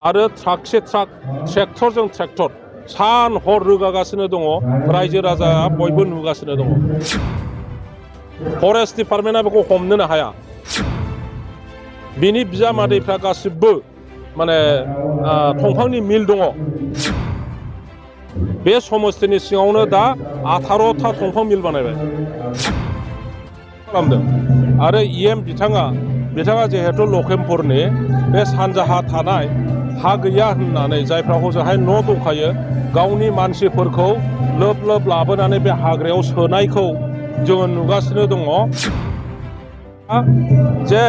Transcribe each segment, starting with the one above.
आरो ट्राकसे ट्राक ट्रेक्टरजों ट्रेक्टर सान हर रोगागासिनो दङ रायजो राजाया बयबो नुगासिनो दङ फरेस्ट डिपार्टमेन्टआ बेखौ हमनोनो हाया बिनि बिजामादैफ्रा गासिबो माने दंफांनि मिल दङ बे समस्तिनि सिङावनो दा 18टा दंफां मिल बानायबाय खालामदों आरो इएम बिथाङा जिहेतु लखिमपुरनि बे सानजाहा थानाय हा गैया होननानै जायफ्रा हजोंहाय न' दंखायो गावनि मानसिफोरखौ लोब लोब लाबोनानै बे हाग्रायाव सोनायखौ जोङो नुगासिनो दङ जे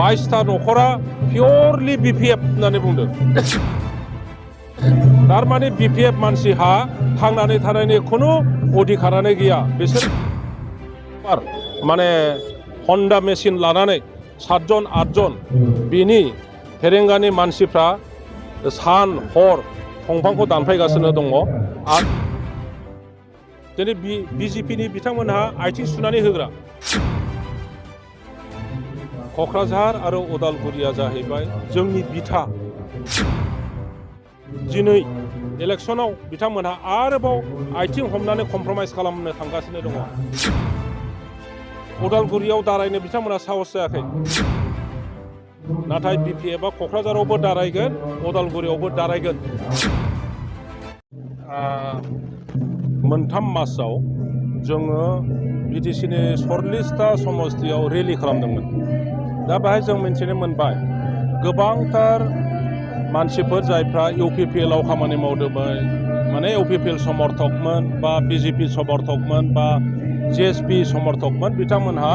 22टा न'खरा पियरलि बिपिएफ होननानै बुंदों थारमाने बिपिएफ मानसिहा थांनानै थानायनि खुनु अधिकारानो गैया बिसोर माने हन्डा मेसिन लानानै 7 जन 8 जन बिनि फेरेंगानि मानसिफ्रा सान हर दंफांखौ दानफायगासिनो दङ आरो दिनै बिजेपिनि बिथांमोनहा आथिं सुनानै होग्रा क'क्राझार आरो उदालगुरिया जाहैबाय जोंनि बिथा दिनै इलेक्सनाव बिथांमोनहा आरोबाव आथिं हमनानै कमप्रमाइज खालामनो थांगासिनो दङ उदालगुरियाव दारायनो बिथांमोनहा साहस जायाखै नाथाय बिपिएफआ क'क्राझारावबो दारायगोन उदालगुरियावबो दारायगोन मोनथाम मासाव जोङो बिटिसिनि 40टा समस्तियाव रेलि खालामदोंमोन दा बेहाय जों मिन्थिनो मोनबाय गोबांथार मानसिफोर जायफ्रा इउपिपिएलआव खामानि मावदोंमोन माने इउपिपिएल समर्थकमोन बा बिजेपि समर्थकमोन बा जेएसपि समर्थकमोन बिथांमोनहा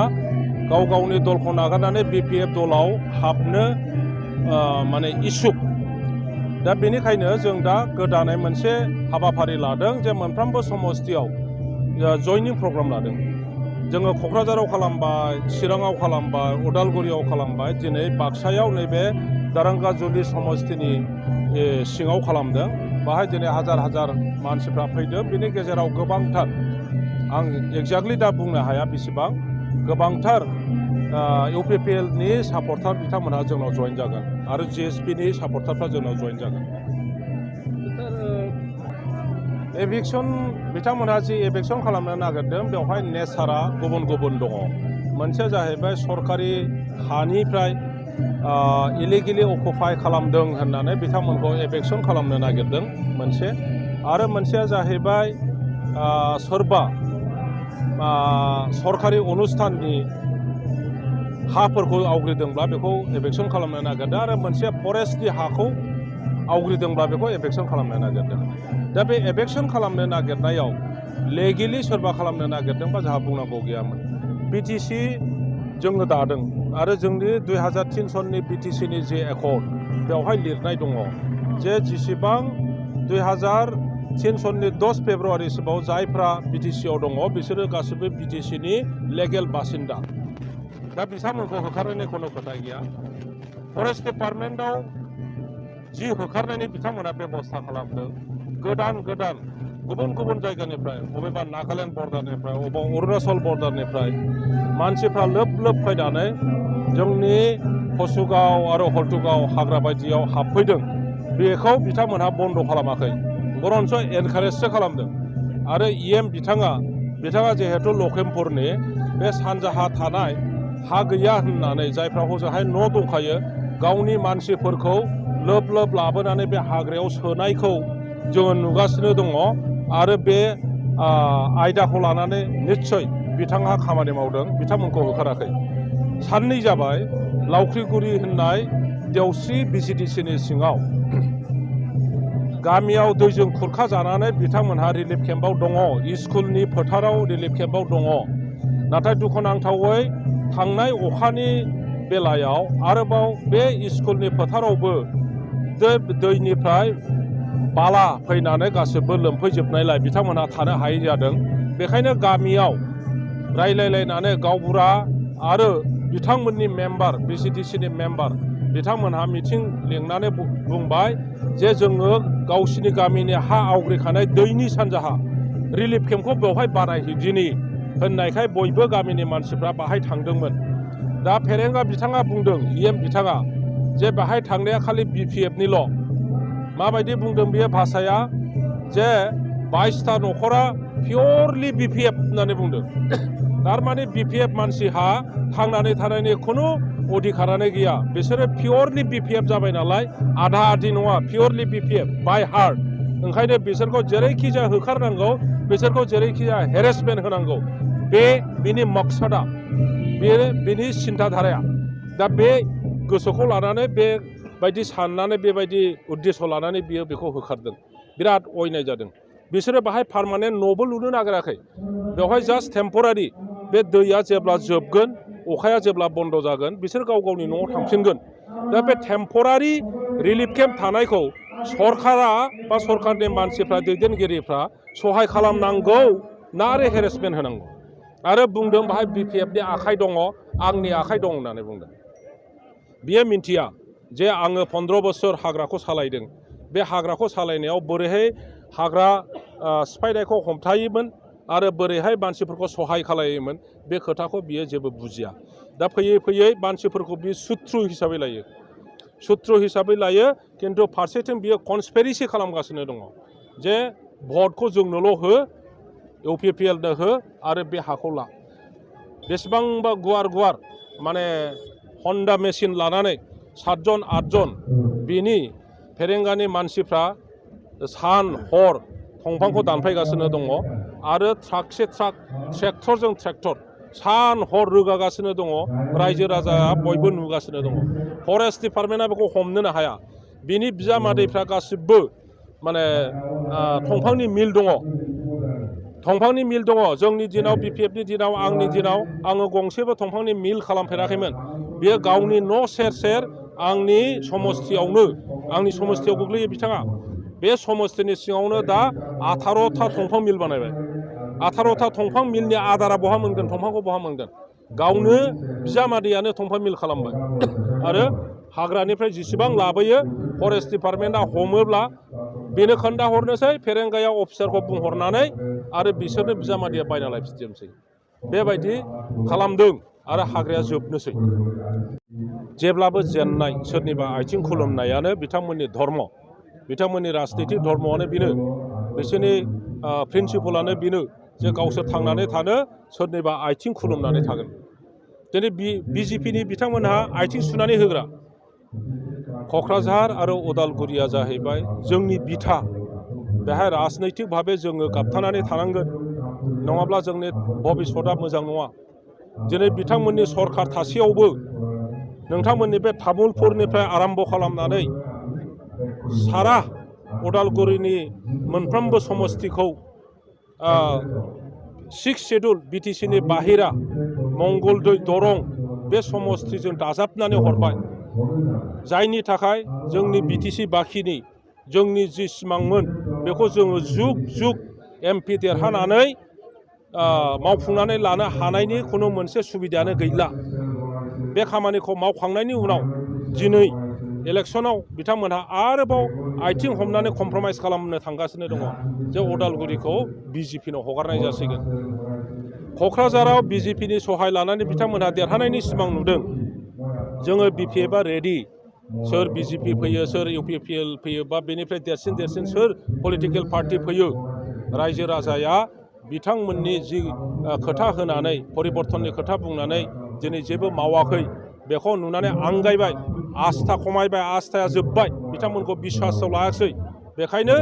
गाव गावनि दलखौ नागारनानै बिपिएफ दलाव हाबनो माने इच्छुक दा बेनिखायनो जों दा गोदानै मोनसे हाबाफारि लादों जे मोनफ्रोमबो समस्तियाव जयनिं प्रग्राम लादों जोङो क'क्राझाराव खालामबाय चिराङाव खालामबाय उदालगुरियाव खालामबाय दिनै बाक्सायाव नैबे दारांगाजुलि समस्तिनि सिङाव खालामदों बाहाय दिनै हाजार हाजार मानसिफ्रा फैदों बिनि गेजेराव गोबांथार आं एक्जेक्टलि दा बुंनो हाया बेसेबां गोबांथार इउपिपिएलनि सापर्टार बिथांमोनहा जोंनाव जइन जागोन आरो जिएसपिनि सापर्टारफ्रा जोंनाव जइन जागोन एभिक्सन बिथांमोनहा जि एभिक्सन खालामनो नागिरदों बेवहाय नेचारा गुबुन गुबुन दङ मोनसेया जाहैबाय सरकारि हानिफ्राय इलिगेलि अकुपाय खालामदों होननानै बिथांमोनखौ एभिक्सन खालामनो नागिरदों मोनसे आरो मोनसेया जाहैबाय सोरबा सरकारि अनुस्थाननि हाफोरखौ आवग्रिदोंब्ला बेखौ एभिक्सन खालामनो नागिरदों आरो मोनसे फरेस्टनि हाखौ आवग्रिदोंब्ला बेखौ एभिक्सन खालामनो नागिरदों दा बे एभिक्सन खालामनो नागिरनायाव लेगेलि सोरबा खालामनो नागिरदोंबा जोंहा बुंनांगौ गैयामोन बिटिसि जोङो दादों आरो जोंनि 2003 सननि बिटिसिनि जे एकर्ड बेवहाय लिरनाय दङ जे जेसेबां 2003 सननि 10 फेब्रुवारिसिमाव जायफ्रा बिटिसिआव दङ बिसोरो गासिबो बिटिसिनि लेगेल बासिन्दा दा बिथांमोनखौ होखारनायनि खुनु खोथा गैया फरेस्ट डिपार्टमेन्टआव जि होखारनायनि बिथांमोना बेबस्था खालामदों गोदान गुबुन गुबुन जायगानिफ्राय बबेबा नागालेण्ड बर्डारनिफ्राय बबेबा अरुणाचल बर्डारनिफ्राय मानसिफ्रा लोब लोब फैनानै जोंनि कसुगाव आरो हल्टुगाव हाग्रा बायदियाव हाबफैदों बेखौ बिथांमोनहा बन्द खालामाखै बरन्स एनकारेजसो खालामदों आरो इएम बिथाङा जिहेतु लखिमपुरनि बे सानजाहा थानाय हा गैया होननानै जायफ्रा हजोंहाय न' दंखायो गावनि मानसिफोरखौ लोब लोब लाबोनानै बे हाग्रायाव सोनायखौ जोङो नुगासिनो दङ आरो बे आयदाखौ लानानै निस्सय बिथाङा खामानि मावदों बिथांमोनखौ होखाराखै साननै जाबाय लावख्रिगुरि होननाय देवस्रि बिसिडिसिनि सिङाव गामियाव दैजों खुरखा जानानै बिथांमोनहा रिलिफ केम्पआव दङ स्कुलनि फोथाराव रिलिफ केम्पआव दङ नाथाय दुखुनांथावै थांनाय अखानि बेलायाव आरोबाव बे स्कुलनि फोथारावबो दैनिफ्राय बाला फैनानै गासिबो लोमफैजोबनायलाय बिथांमोनहा थानो हायै जादों बेखायनो गामियाव रायलायलायनानै गावबुरा आरो बिथांमोननि मेम्बार बिसिडिसिनि मेम्बार बिथांमोनहा मिटिं लिंनानै बुंबाय जे जोङो गावसिनि गामिनि हा आवग्रिखानाय दैनि सानजाहा रिलिफ केम्पखौ बेवहाय बानायहैदिनि होननायखाय बयबो गामिनि मानसिफ्रा बाहाय थांदोंमोन दा फेरेंगा बिथाङा बुंदों इएम बिथाङा जे बाहाय थांनाया खालि बिपिएफनिल' माबायदि बुंदों बे भाषाया जे 22टा न'खरा पियरलि BPF होननानै बुंदों थारमाने BPF मानसिहा थांनानै थानायनि खुनु अधिकारानो गैया बिसोरो पियरलि BPF जाबाय नालाय आधा आधि नङा पियरलि BPF बाय हार्ट ओंखायनो बिसोरखौ जेरैखि जाया होखारनांगौ बिसोरखौ जेरैखि जाया हेरेसमेन्ट होनांगौ बे बिनि मकसदा बिनि सिन्थाधाराया दा बे गोसोखौ लानानै बेबायदि साननानै बेबायदि उद्देश्य लानानै बियो बेखौ होखारदों बिराद अयनाय जादों बिसोरो बाहाय पार्मानेन्ट न'बो लुनो नागिराखै बेवहाय जास्ट टेम्परारि बे दैया जेब्ला जोबगोन अखाया जेब्ला बन्द जागोन बिसोर गाव गावनि न'आव थांफिनगोन दा बे टेम्परारि रिलिफ केम्प थानायखौ सरकारा बा सरकारनि मानसिफ्रा दैदेनगिरिफ्रा सहाय खालामनांगौ ना आरो हेरेसमेन्ट होनांगौ आरो बुंदों बाहाय BPFनि आखाइ दङ आंनि आखाइ दं होननानै बुंदों बियो मिन्थिया जे आङो 15 बोसोर हाग्राखौ सालायदों बे हाग्राखौ सालायनायाव बोरैहाय हाग्रा सिफायनायखौ हमथायोमोन आरो बोरैहाय मानसिफोरखौ सहाय खालायोमोन बे खोथाखौ बियो जेबो बुजिया दा फैयै फैयै मानसिफोरखौ बियो सुथ्रु हिसाबै लायो खिन्थु फारसेथिं बियो कनस्पिरेसि खालामगासिनो दङ जे भटखौ जोंनोल' हो UPPLनो हो आरो बे हाखौ ला बेसेबांबा गुवार माने हन्डा मेसिन लानानै 7 जन 8 जन बिनि फेरेंगानि मानसिफ्रा सान हर दंफांखौ दानफायगासिनो दङ आरो ट्राकसे ट्राक ट्रेक्टरजों ट्रेक्टर सान हर रोगागासिनो दङ रायजो राजाया बयबो नुगासिनो दङ फरेस्ट डिपार्टमेन्टआ बेखौ हमनोनो हाया बिनि बिजामादैफ्रा गासिबो माने दंफांनि मिल दङ जोंनि दिनाव BPFनि दिनाव आंनि दिनाव आङो गंसेबो दंफांनि मिल खालामफेराखैमोन बियो गावनि न' सेर आंनि समस्थियाव गोग्लैयो बिथाङा बे समस्थिनि सिङावनो दा 18टा दंफां मिल बानायबाय 18टा दंफां मिलनि आदारा बहा मोनगोन दंफांखौ बहा मोनगोन गावनो बिजामादैयानो दंफां मिल खालामबाय आरो हाग्रानिफ्राय जेसेबां लाबोयो फरेस्ट डिपार्टमेन्टआ हमोब्ला बेनो खोन्थाहरनोसै फेरेंगाया अफिसारखौ बुंहरनानै आरो बिसोरनो बिजामादैया बायना लायफिनजोबनोसै बेबायदि खालामदों आरो हाग्राया जोबनोसै जेब्लाबो जेननाय सोरनिबा आथिं खुलुमनायानो बिथांमोननि धर्म बिथांमोननि राजनितिक धर्मआनो बेनो बिसोरनि प्रिन्सिपलानो बेनो जे गावसोर थांनानै थानो सोरनिबा आथिं खुलुमनानै थागोन दिनै BJPनि बिथांमोनहा आथिं सुनानै होग्रा क'क्राझार आरो उदालगुरिया जाहैबाय जोंनि बिथा बेहाय राजनैतिक भाबै जोङो गाबथानानै थानांगोन नङाब्ला जोंनि भबिष्यतआ मोजां नङा दिनै बिथांमोननि सरकार थासेयावबो नोंथांमोननि बे तामुलपुरनिफ्राय आरम्भ खालामनानै सारा उदालगुरिनि मोनफ्रोमबो समस्थिखौ 6 शेड्युल BTCनि बाहेरा मंगलदै दरं बे समस्थिजों दाजाबनानै हरबाय जायनि थाखाय जोंनि BTC बाखिनि जोंनि जि सिमांमोन बेखौ जोङो जुग MP देरहानानै मावफुंनानै लानो हानायनि खुनु मोनसे सुबिदायानो गैला बे खामानिखौ मावखांनायनि उनाव दिनै इलेक्सनाव बिथांमोनहा आरोबाव आथिं हमनानै कमप्रमाइज खालामनो थांगासिनो दङ जे उदालगुरिखौ BJPनो हगारनाय जासिगोन क'क्राझाराव BJPनि सहाय लानानै बिथांमोनहा देरहानायनि सिमां नुदों जोङो BPFआ रेडि सोर BJP फैयो सोर UPPL फैयो बा बेनिफ्राय देरसिन सोर पलिटिकेल पार्टि फैयो रायजो राजाया बिथांमोननि जि खोथा होनानै परिबर्तननि खोथा बुंनानै दिनै जेबो मावाखै बेखौ नुनानै आंगायबाय आस्था खमायबाय आस्थाया जोब्बाय बिथांमोनखौ बिश्वासाव लायाखै बेखायनो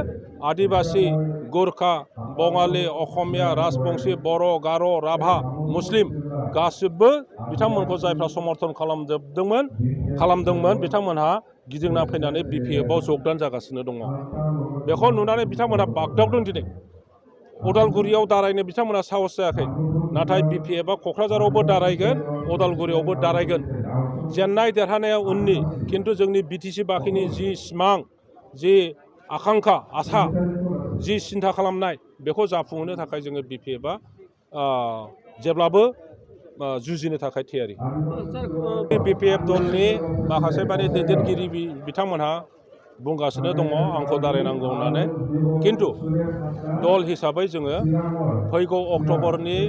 आदिबासि गोरखा बङालि असमिया राजबंशी बर' गार' राभा मुस्लिम गासिबो बिथांमोनखौ जायफ्रा समर्थन खालामदोंमोन बिथांमोनहा गिदिंना फैनानै BPFआव जगदान जागासिनो दङ बेखौ नुनानै बिथांमोनहा बागदावदों दिनै उदालगुरियाव दारायनो बिथांमोनहा साहस जायाखै नाथाय BPFआ क'क्राझारावबो दारायगोन उदालगुरियावबो दारायगोन जेननाय देरहानाया उननि खिन्थु जोंनि BTC बाखिनि जि सिमां जि आकांक्षा आसा जि सिन्था खालामनाय बेखौ जाफुंहोनो थाखाय जोङो BPFआ जेब्लाबो जुजिनो थाखाय थियारि BPF दलनि माखासे माने दैदेनगिरि बिथांमोनहा बुंगासिनो दङ आंखौ दारायनांगौ होननानै खिन्थु दल हिसाबै जोङो फैगौ अक्ट'बरनि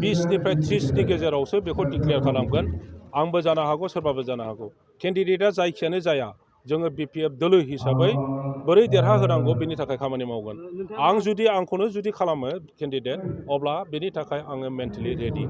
20निफ्राय 30नि गेजेरावसो बेखौ डिक्लेयार खालामगोन आंबो जानो हागौ सोरबाबो जानो हागौ केन्डिडेटआ जायखियानो जाया जोङो BPF दोलो हिसाबै बोरै देरहाहोनांगौ बेनि थाखाय खामानि मावगोन। आं जुदि आंखौनो जुदि खालामो केन्डिडेट अब्ला बेनि थाखाय आङो मेन्टेलि रेडि।